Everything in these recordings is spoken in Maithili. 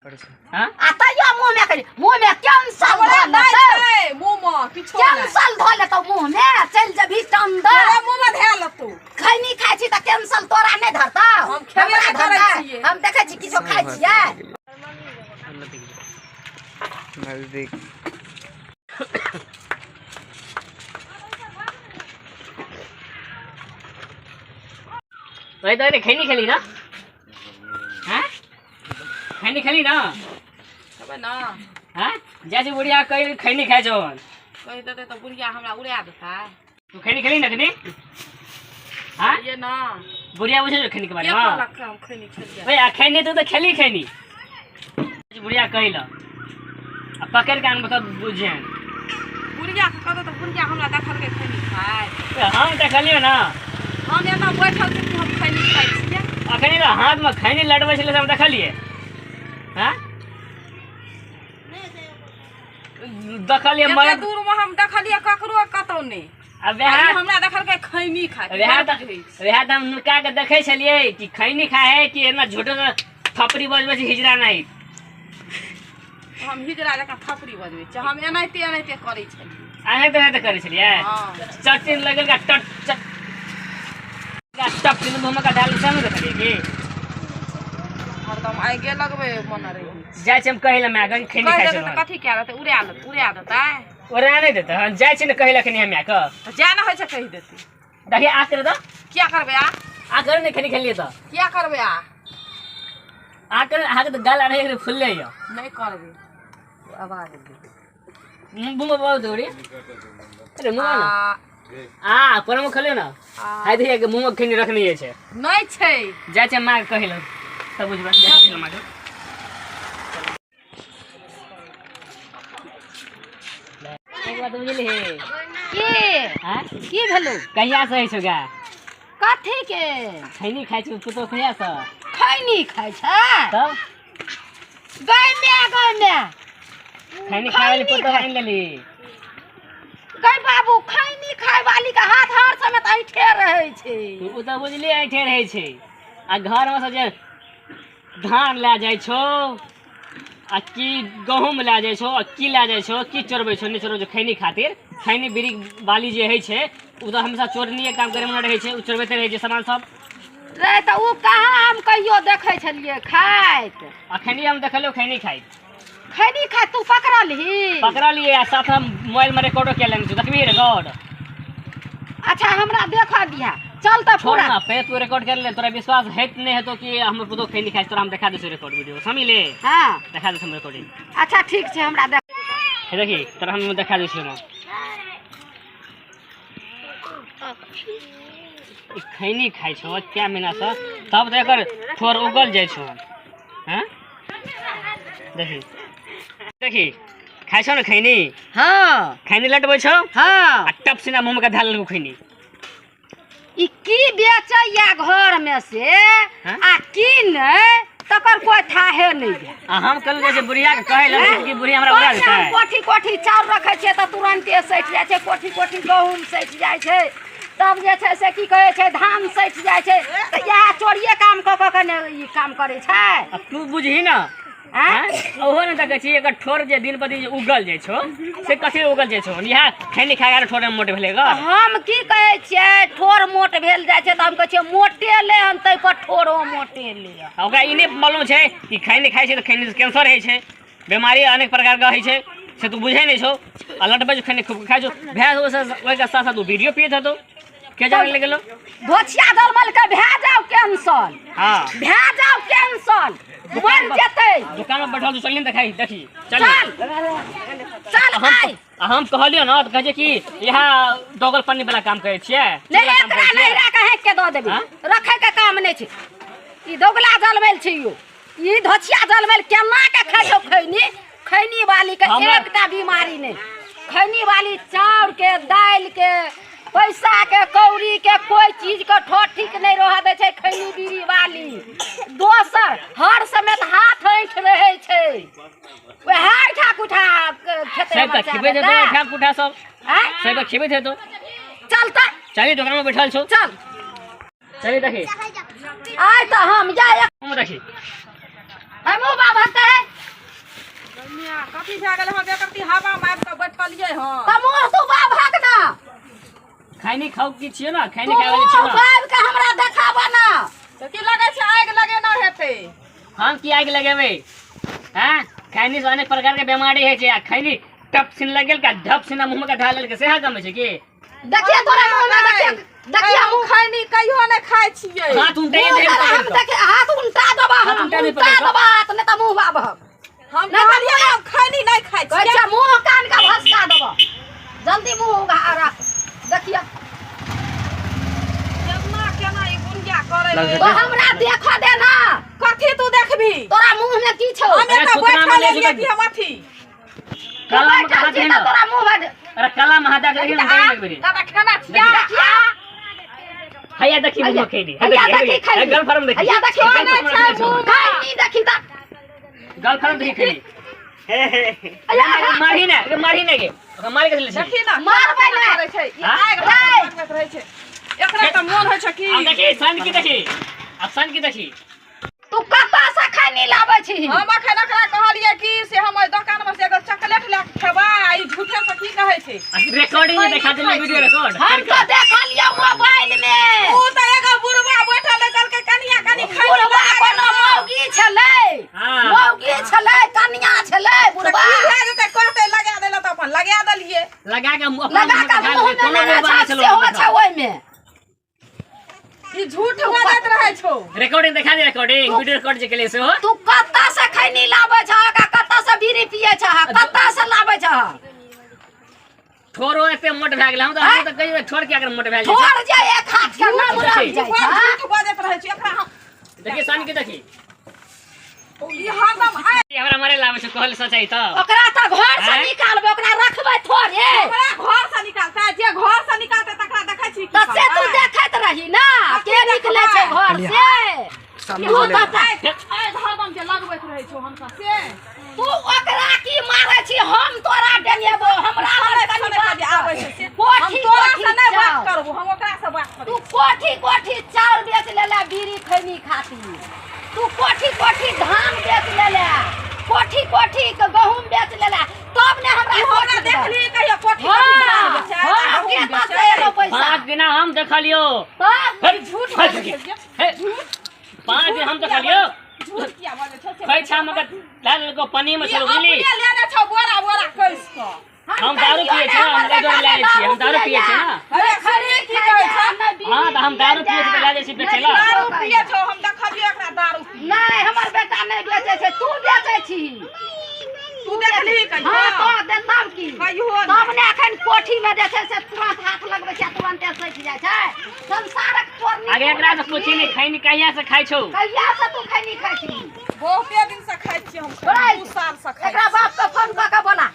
हाँ? आ तैयो मुँह में करी मुँह में कैंसल हमरा धऽ नहि लेतौ छै मुँह मे किछो नहि। कैंसल धऽ लेतौ मुँह में चलि जेबही चंदर तोरा मुँह मे धए लेतौ। खैनी खाइ छी तऽ कैंसल तोरा नहि धरतौ? हम खेबे हमरा नहि करै धरतै? छियै। हम देखै छी किछो खाइ छियै। नजदीक। वही तो खैनी खेली ना? हाँ, खैनी खेली ना? खेबै ना। हाँ, जाइ छै बुढ़िया कहि खैनी खाइ छौ। कहि देतै तऽ बुढ़िया हमरा उड़ा देतै। तू खैनी खेली ना कनी? हाँ, ये ना। बुढ़िया बुझै छौ खैनी के बारे के में? कहलक हम खैनी खेलियै? ओए आ खैनी तू तऽ खेली खैनी। बुढ़िया कहि ल आ पकड़ के आनबो तब बुझियन। बुढ़िया के कहतै तऽ बुढ़िया हमरा देखलकै खैनी खाइ? हम देखलियै ना। हम एना बैठल छी कि हम खैनी खाइ छियै? अखनी तऽ हाथ में खैनी लटबै छलै से हम देखलियै। हाँ, देखलियै। एते मरद दूर मे हम देखलियै ककरो कतौ नहि। आ आ वएह ई हमरा देखलकै खैनी खाइ। वएह तऽ वएह तऽ हम नुका के देखै छलियै कि खैनी खाइ है कि एना झूठो के थपड़ी बजबै छै हिजरा नहि। हम हिजरा जकाँ थपड़ी बजबै छियै? हम एनाहिते एनाहिते करै छलियै। एनाहिते एनाहिते करै छलियै। हँ। चट्टी लगल का टट चट टप तीन मुँह का डाल से देखलियै कि हरदम आगे लगबै मन रहै। जाइ छै हम कहै लए माय के खैनी कहि खाइ देतै छै। तऽ कथी कए देतै? उड़ा लेतै, उड़ा देतै। ओरा नहि देतै। हम जाइ छी ने कहै लए खैनी हम माय के। तऽ जाय ने होइ छै, कहि देतै। देखिए आ करे तऽ। किया करबै आ? आ करे ने, खैनी खेलियै तऽ किया करबै आ? आ करे, अहाँके तऽ गाल अढ़ाई फुलले यऽ। नहि करबै आवाज। मुँह बहुत दौड़ी। अरे मुँह ना आ आ पर मुँह खोलियो ना। आ हाय देखिए के मुँह में खैनी रखने छै। नहि छै। जाइ छै माँ के कहै लए तब बुझबै। जाइ छै माँ के। एक बात बुझली? की? हाँ? की भेलौ? कहिया से होइ छौ गा? कथी के? खैनी खाइ छौ पुतोह कहिया से? खैनी खाइ छै? तब गै माय, गै माय। खैनी खाय वाली खैनी पुतोह खाइ। आनि लेली। गै बाबू, खैनी खाय वाली के हाथ हर समय तऽ ऐठे रहै छै। ओ तऽ बुझलियै ऐठे रहै छै। आ घरमे से जे धान लए जाइ छौ आ की गहूँम लए जाइ छौ आ की लए जाइ छौ, की चोरबै छौ नहि चोरबै छौ खैनी खातिर। खैनी बीड़ी बाली जे होइ छै ओ तऽ हमेशा चोरनीए काम करैमे रहै छै। ओ चोरबैते रहै छै सामान सब। रे तऽ ओ कहाँ हम कहियो देखै छलियै खाइत? अखनी हम देखलियौ खैनी खाइत। खैनी खाइत तू पकड़लही? पकड़लियै आ साथ हम मोबाइल में रिकॉर्डो कए लेने छियौ। देखबही रिकॉर्ड? अच्छा, हमरा देखऽ दिहा। चल तऽ। छोड़ पूरा ना पे तू रिकॉर्ड कर ले। तोरा विश्वास हेत नहीं हेतो कि हमर पुतोह खैनी खाइ छै, तोरा हम देखा दै छियौ रिकॉर्ड वीडियो। समझ ले। हँ। देखा दै छियौ हम रिकॉर्डिंग। अच्छा, ठीक छै, हमरा देख। हे देखी, तोरा हम देखा दै छियौ। ई खैनी खाइ छौ कै महीना से, तब तऽ एकर ठोर उगल जाइ छौ। हैं देखी देखी, खाइ छौ ने खैनी? हँ। खैनी लटबै छौ? हँ। आ टप सिना मुँह में के धऽ लेलकौ खैनी। ई की बेचैया घर में से? हाँ? आ की नहि तकर कोई थाहे नहि यऽ। आ हम कहलहुँ जे बुढ़िया के कहै लए कि बुढ़िया हमरा उड़ा कोठिया देतै। कोठी कोठी चाउर रखै छियै तऽ तुरन्ते सठि जाइ छै। कोठी कोठी गहूँम सठि जाइ छै। तब जे छै से की कहै छै, धान सठि जाइ छै। तऽ इएह चोरिये काम कऽ कऽ के ने ई काम करै छै। आ तू बुझही ना। आँय? ओहो ने देखै छी एकर ठोर जे दिन पर दिन जे उगल जाइ छौ से कथी उगल जाइ छौ? इएह खैनी खाय के ठोर मोट भेलै ग। हम की कहै छियै, ठोर मोट भेल जाइ छै तऽ हम कहै छियै मोटे ले हन, ताहि पर ठोरो मोटे ले। आ ओकरा ई नहि मालूम छै कि खैनी खाइ छै तऽ खैनी से कैंसर होइ छै, बीमारी अनेक प्रकार के होइ छै, से तू बुझै नहि छौ। आ लटबै छौ खैनी खूब खाइ छौ भए ओहिसँ ओहिके साथ साथ वीडियो पियैत हेतौ के जाने लग गेलो। धोछिया दलमल के भए जाओ कैंसर। हाँ। भए जाओ कैंसर, मर जेतै। दुकान में बैठल छौ, चलिए ने देखाई देखी चल। चल चल। हम आइ आ हम कहलियो ना तऽ कहै छै कि इएह डॉगल पन्नी वाला काम करै छियै। नहि वाला काम एकरा करै नहि छियै। राख हाँकि के दऽ देबै। हाँ? रखै के काम नहि छै। ई दोगला जलमैल छै यौ, ई धोछिया जलमैल केना के खाइ छौ खैनी? खैनी वाली के एकटा बीमारी नहि। खैनी वाली चाउर के, दालि के, पैसा के, कौड़ी के, कोई चीज के ठोर ठीक नहि रहऽ दै छै खैनी बीड़ी वाली। दोसर हर समय हाथ ऐंठ रहै छै। वएह ऐठा कुठा खेतै। सब तऽ खिबैत हेतौ ऐठा कुठा सब। आँय? सब तऽ खिबैत हेतौ। चल तऽ। चली, दुकान में बैठल छौ। चल। चली देखी। आइ तऽ हम जा हम देखी। हमहूँ बाबा कहै। भए गेल। हम एकरती हवा मारि कऽ बैठलियै हँ। तऽ मुँह तू बाभक ना। खैनी खाउ की छियै ना, खैनी तू खाय वाली छियै मुँह ना। बाबि के हमरा देखाबऽ ना। तऽ की लगै छै आगि लगेना हेतै? हम की आगि लगेबै? हैं, खैनी से अनेक प्रकार के बीमारी होइ छै, आ खैनी टप सिन लगेल का ढप सिन मुँह में का ढाल लेलकै, सेहा कम होइ छै की? देखिए तोरा मुँह में, देखिए देखिए हम मुँह। खैनी कहियो नहि खाइ छियै। हाथ उल्टे मुँह नहीं तोरा हम पकड़तो। देखे हाथ उल्टा देबा, हाथ हम उल्टा नहीं उल्टा पकड़तो। देबा हाथ, नहि तऽ मुँह बाबहक। हम नहि तऽ कहलियै हम खैनी नहि खाइ कहै छियै। छै मुँह कान के भसका देबऽ, जल्दी मुँह उघा राख। देखिए केना केना ई बुढ़िया करै लग रहै। तो हमरा देखऽ दे ना। कथी तू देखबी? तोरा मुँह में की छौ? हम अरे एतऽ सुतना बैठल में ले एलियै जेबै। कि हम अथी तू कला में बैठल हाथ छी है तऽ ना। तोरा मुँह में अरे कला में हाथ दे के देखी। दादा खाना छिया। देखिए। हैया देखी मुँह में खैनी। हैया देखी खैनी। गर्लफ्रेंड देखी। हैया देखी। गर्लफ्रेंड छै मुँह में। खैनी देखी तऽ। गर्लफ्रेंड देखी खैनी। हैया मारही ने, मारही ने गे, ओकरा मारे के ले छी। देखी ना। मारबै केना नहि। करै छै ई। हाँ? आगि लगबैत रहै छै। एकरा तऽ मोन होइ छै की। आब देखी सन की देखी, आब सन की देखी। तू कतऽ से खैनी लाबै छी? हम अखन एकरा कहलियै कि से हम ओहि दोकान मे से एगो चॉकलेट लए कऽ खेबै, आ ई झूठे से की कहै छै? रिकॉर्डिंग में देखा देली, वीडियो रिकॉर्ड। हम तऽ देखलियै मोबाइल में। ऊ तऽ एगो बुढ़वा बैठल रहै, कहलकै कनिया कनि खैनी बुढ़वा लगा कोनो दे ना। मौगी छलै। हाँ। मौगी छलै, कनिया छलै तऽ बुढ़वा। की भए जेतै, कहतै लगा दै लए तऽ अपन लगा देलियै। लगा के अपना लगा मुँह के में खा मुँह लेलकै। में कोनो लेने बुढ़वा नहि छै छलौ। सेहो छै ओहिमे। ई झूठ बजैत रहै छौ। रिकॉर्डिंग देखा दे, रिकॉर्डिंग, वीडियो रिकॉर्ड जे केलियै सेहो। तू कतऽ से खैनी लाबै छह आ कतऽ से बीड़ी पियै छह? कतऽ से लाबै छह? ठोरो एते मोट भए गेलै। हम तऽ कहियो ठोर किया कर मोट भए जाइ छै? ठोर जे एक हाथ के नाम रहि ई जाइ बड़ छै। झूठ बजैत रहै छै। एकरा हम देखी सन की देखी। ई हरदम आइ हमरा मारे लाबै छै, कहल सच्चाई तऽ। ओकरा तऽ घर से आँय? निकालबै, ओकरा रखबै थोड़े। ओकरा घर से निकालतै, जे घर से निकालतै तकरा देखै छी की तऽ से तू करबै? देखैत रही ना कथी के निकलै छै देखबै? घर से। सामने तू से ले। तऽ आइ आइ हरदम जे लगबैत रहै छौ हमसब से। तू ओकरा की मारै छी? हम तोरा डेंगेबो। हमरा लग सने कनि सने बात जे आबै छै से। हम कोठी तोरा कोठी से नहि बात चाउर। करबो, हम ओकरा से बात तू करबो। कोठी कोठी चाउर बेच लेला बीड़ी खैनी खातिर। तू कोठी कोठी धान बेच लेला, कोठी कोठी के गहूम बेच लेला, तब ने हमरा तू हमरा कोठी देबह। देखली कहियो कोठी कोठी धान हाँ बेचै हाँ, गहूम के बेचै? से एलो पैसा। 5 दिना हम देखलियो। तब हे, झूठ हे, बजै छै। हे, 5 दिन हम देखलियो। झूठ किया बजै छै से? खोइछा में के लए लेलको, पन्नी में ई छलो, बुझली? अपने लेने छौ बोरा बोरा कसि कऽ। हम दारू पियै छियै, हम हमर एहि दुआरे लए जाइ छियै। हम दारू पियै छियै ना। अरे सुनही की कहै छै। हाँ, तऽ हम दारू पियै छियै तऽ लए जाइ छियै बेचै लए। दारू पियै छौ, हम देखलियै एकरा दारू पी। नहि, हमर बेटा नहि बेचै छै, तू बेचै छी। तू देखलही कहियो? हाँ, तो दे तब की कहियो तब नहि। ने अखन कोठी में जे छै से तुरंत हाथ लगबै छै आ तुरंते सटि जाइ छै। संसारक चोरनी। आगे एकरा से पूछी ने, खैनी कहिया से खाइ छौ? कहिया से तू खैनी खाइ छी? बहुते दिन से खाइ छियै हम। बोला। 2 साल से खाइ। एकरा बाप के फोन कऽ के बोला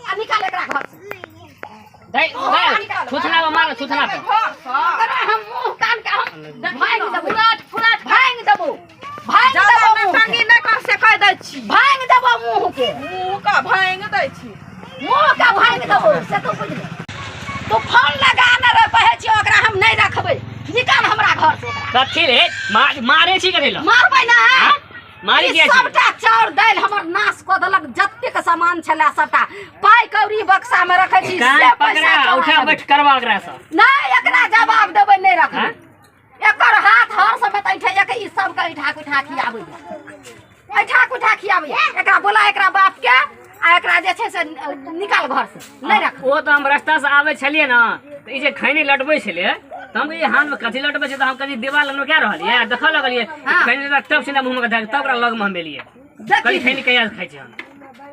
आ निकाल एकरा घर से। दे दे, थुथना पर मार, थुथना पर। घर से एकरा हम मुँह कान के हम भांगि देबो। फुराट फुराट भांगि देबो, भांगि जादा देबो मुँह नौटंकी के। नहि कर से कहि दै छी। भांगि देबो मुँह के। मुँह के भांगि दै छी। मुँह के भांगि देबो से तू बुझ ले। तू फोन लगा ने रे, कहै छियै ओकरा हम नहि रखबै, निकाल हमरा घर से एकरा। कथी रे, मारे छी कथी लए? मारबै ने। हाँ? मारी ई किया छी? सबटा चाउर दालि हमर नाश कऽ देलक। जतेक सामान छलै सबटा पाइ कौड़ी बक्सा में रखै छी कान से पैसा पकड़ा चोरा उठा लेबै। बैठ करबा ओकरा से। नहि, एकरा जवाब देबै नहि रखबै। हाँ? एकर हाथ हर समय तऽ ऐठे एक ई सबके ऐठा कुठा खियाबैया, ऐठा कुठा खियाबैया। एकरा बोला एकरा बाप के आ एकरा जे छै से निकाल घर से, नहि रख। ओ तऽ हम रास्ता से आबै छलियै ने, तऽ ई जे खैनी लटबै छलियै तऽ हम कहियै हाथ में कथी लटबै छै, तऽ हम कनी देवाल लग नुका रहलियै, देखऽ लगलियै। हाँ। खैनी टप सीधा मुँह में धऽ, तब ओकरा लग में हम एलियै। कहली देखी खैनी कहिया से खाइ छै हम?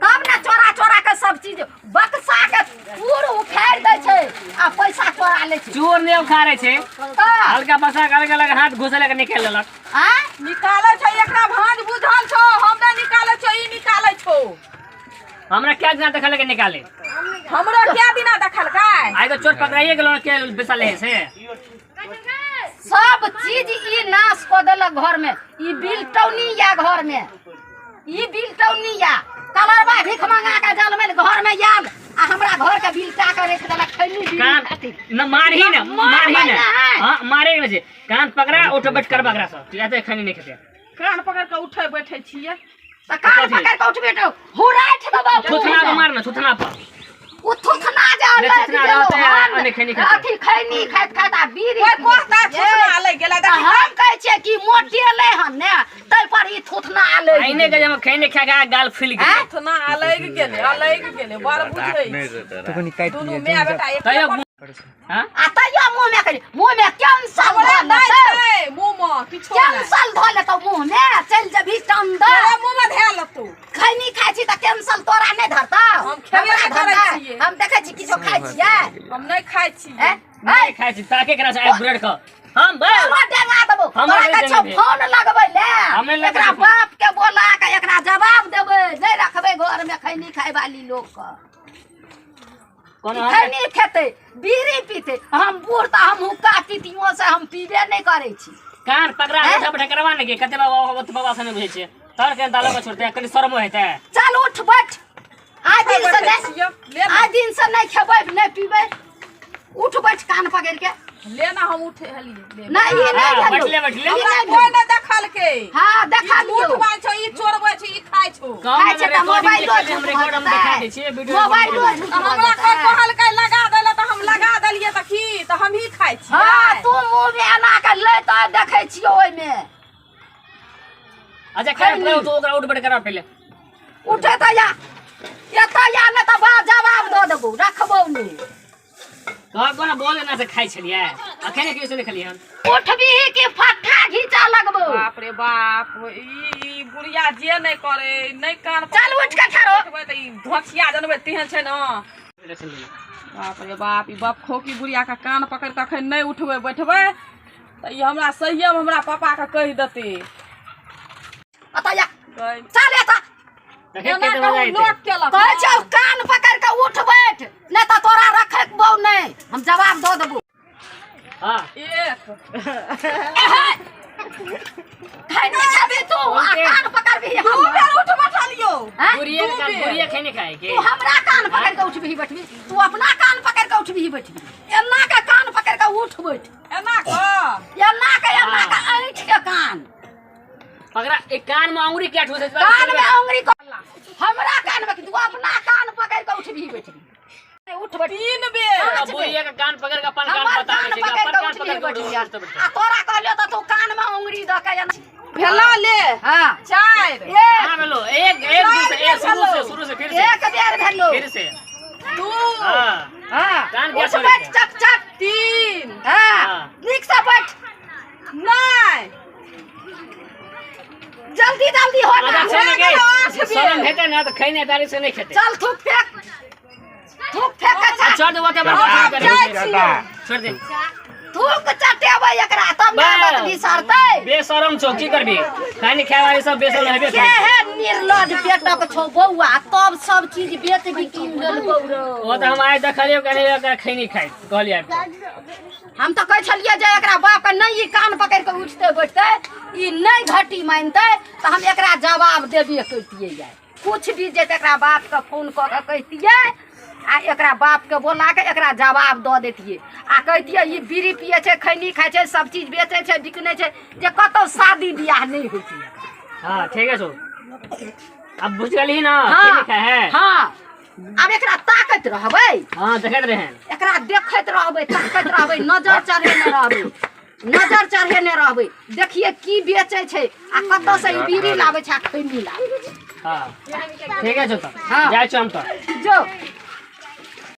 तब ने चोरा चोरा के सब चीज बक्सा के पूर उखाड़ि दै छै आ पैसा चोरा लै छै। चोर नहि उखाड़ै छै। तऽ हल्का बसा के अलग अलग हाथ घुसेलक, निकालि लेलक। आँय? निकालै छै, एकरा भाँज बुझल छौ। हम नहि निकालै छौ, ई निकालै छौ। हमरा क्या दिना देखलक निकाले? हमरो क्या दिना देखलकै? आइ तऽ चोर पकड़ाइए गेलो, के बेसल है से। सब चीज ई नाश कऽ देलक घर में। ई बिलटौनी या घर में ई बिलटौनी या कलरबा भीख मंगा के जलमेल घर में आयल आ हमरा घर के बिलटा के राखि देलक खैनी बीड़ी कान खातिर। न मारही न, मारही मारबै न। नहि। हाँ, मारे के छै, कान पकड़ा उठ बैठ करबा एकरा से, एते खैनी नहि खेतै। कान पकड़ के उठै बैठै छियै। तऽ कान कथी? पकड़ि कऽ उठबे तऽ हुराठि देबौ थुथना पर मार ना, थुथना पर। ओ थुथना जे नहि, लागि थुथना गेलौ रहतै आ हन, नहि खैनी खेतै। अथी खैनी खाइत खाइत आ बीड़ी कोइ पियै कहता छियै। थुथना लागि गेलै तऽ देखी हम कहै छियै कि मोटेलै हन ने ताहि पर ई थुथना लागि आइने के जे हम खैनी खा के गाल फूलि गेल। आँय? थुथना अलगि गेलै, अलगि गेलै, बड़ बुझै छी। तो कनी काटि दुनू लिअ माय बेटा एक तैयो पर छै। हाँ? आ तैयो मुँहमे करी मुँहमे कैंसल हमरा धऽ नहि लेतौ छै मुँहमे किछो नहि। कैंसल धऽ लेतौ मुँहमे चलि जेबही टंदर तोरा मुँहमे धए लेतौ। खैनी खाइ छी तऽ कैंसल तोरा नहि धरतौ हम खेबे हमरा नहि करै धरतै। छियै। हम देखै छी किछो खाइ छियै हम नहि खाइ छियै। ऐं? नहि खाइ छी ताके केना छै आइ ब्रेड ख हम बे तोरा डेंगा देबौ हमरा तोरा नहि कहै छौ डेंगेबै। फोन लगबै ले हम नहि लगबै एकरा फोन। बाप के बोला के एकरा जवाब देबै नहि रखबै घर में खैनी खाय वाली लोक के कोनो खैनी खेतै बीड़ी पीतै हम बूढ़ तऽ हम हुक्का पीतियो से हम पीबे नहि करै छी कान पकड़ा हैं? उठा बैठा करवा ने के कते बाबा बाबा से नहि बुझै छियै तोहर के दालो के छोड़ते कनि शर्मो हेतै। चल उठ बैठ, आइ दिन से बैठै नहि छियौ, ले ना। आइ दिन से नहि खेबै नहि पीबै, उठ बैठ कान पकड़ि के। ले ना, हम उठे हलियै, ले। नहि ई नहि हाँ, भेलौ। बैठले, बैठले। ई हमरा नहि कोइ भेलौ। नहि देखलकै। हाँ ई देखा लियौ। झूठ बाजै छौ, ई चोरबै छै, ई खाइ छौ। कम खाइ छै तऽ रिकॉर्डिंग मोबाइलो देखा, हम झूठ रिकॉर्ड हम भऽ देखा जेतै। दै छियै वीडियो मोबाइलो रिकॉर्डिंग। झूठ तऽ भऽ हमरा कोइ जेतै। कहलकै लगा दैले तऽ हम लगा देलियै तऽ की तऽ हमही खाइ हाँ छियै? तू मुँह मे एना के लैत देखै छियौ ओहिमे। अच्छा खाइ तो ओकरा उठ बैठ करा पहिले। उठे तऽ या एतऽ या नहि तऽ बा जवाब दऽ देबौ रखबौ नहि। कह कोना बोल ना से खाइ छलियै अखन किछु नहि खेलियै हम। उठबीही कि फट्ठा घीचा लगबौ। बाप रे बाप, ई बुढ़िया जे नहि करे नहि कान चल उठ के ठहरो। उठबै तऽ ई धोखिया जनबै तेहन छै ने। बाप रे बाप, ई बाप खोकी बुढ़िया के कान पकड़ि कऽ अखन नहि उठबै बैठबै तऽ ई हमरा सहिए मे हमरा पापा के कहि देतै। एतऽ या कहै चल एतऽ। देखै एना कते कहू मजा एतै। लोक केलक। कहै छौ कान पकड़ि कऽ उठ बैठ नहि तऽ तोरा रखबौ नहि, हम जवाब दऽ देबौ। हाँ। एक खैनी खेबही तू आ कान पकड़बिही दू हमर। बेर उठ बैठलियौ। आँय? बुढ़िया के कान दू बेर। बुढ़िया खैनी खाए के तू हमरा कान पकड़ि कऽ उठबिही बैठबिही, तू अपना कान पकड़ि कऽ उठबिही बैठबिही, एना के कान पकड़ि कऽ उठ बैठ, एना कऽ एना के एना के ऐंठ के कान पकड़ा एक कान में अंगुरी क्या ठूसे कान में अंगुरी को हमरा कान में, तू अपना कान पकड़ि कऽ उठबिही बैठबिही, उठ बैठ। तीन बेर। पाँच बेर। बुढ़िया के कान पकड़ के अपन कान हमर बता कान दै छै, पकड़ि अपन कऽ कान उठबिही पकड़ के बैठबिही। उठ बैठ। आ तोरा कहलियौ तऽ तू कान में अंगुरी दऽ के एना भेला ले। हाँ। चारि। एक। कहाँ भेलो? एक एक दू से एक शुरू से शुरू से फिर से एक बेर भेलो। फिर से दू। हाँ। हाँ। कान क्या उठ छोड़ै बैठ छै? चट चट। तीन। हाँ। हाँ। नीक से बैठ। नहि। जल्दी जल्दी हो ना। अच्छा भए ने गेलौ आठ गे बेर। शरम हेतै ना तऽ खैने तारी से नहि खेतै। चल थूक फेंक, थूक फेंक के चल। छोड़ दे ओते हम बर्बाद आब जाइ करे। छियौ। छोड़ दे। थूक चटेबै एकरा तब ने बस। आदत बिसरतै। बेशरम छौ की करबी, खाने खाय वाले सब बेशरम हेबे के करै। हे निर्लज पेटक छौ बौआ, तब सब चीज बेच बिकिन लेलकौ रौ। ओ तऽ हम आइ देखलियौ कहलियै एकरा खैनी खाइ कहलियै आबि कऽ। हम तऽ कहै छलियै जे एकरा बाप के नहि ई कान पकड़ि कऽ उठतै बैठतै, ई नहि घटी मानतै तऽ हम एकरा जवाब देबे करितियै। यार कुछ भी जे एकरा बाप के फोन कऽ के कहितियै आ एकरा बाप के बोला के एकरा जवाब दऽ दैतियै आ कहितियै ई बीड़ी पियै छै, खैनी खाइ छै, सब चीज बेचै छै बिकनै छै, जे कतौ शादी बियाह नहि होइतियै। हाँ ठीक है छौ, अब बुझ गेलही ना। हाँ। खैनी खाय है। हाँ आब एकरा ताकैत रहबै। हाँ देखैत रहे। एकरा देखैत रहबै, ताकैत रहबै, नजर चढ़ेने रहबै, नजर चढ़ेने रहबै, देखिए की बेचै छै आ कतऽ से ई बीड़ी लाबै छै आ खैनी लाबै छै। हाँ ठीक है छौ तऽ हाँ। जाइ छौ हम तऽ। जो।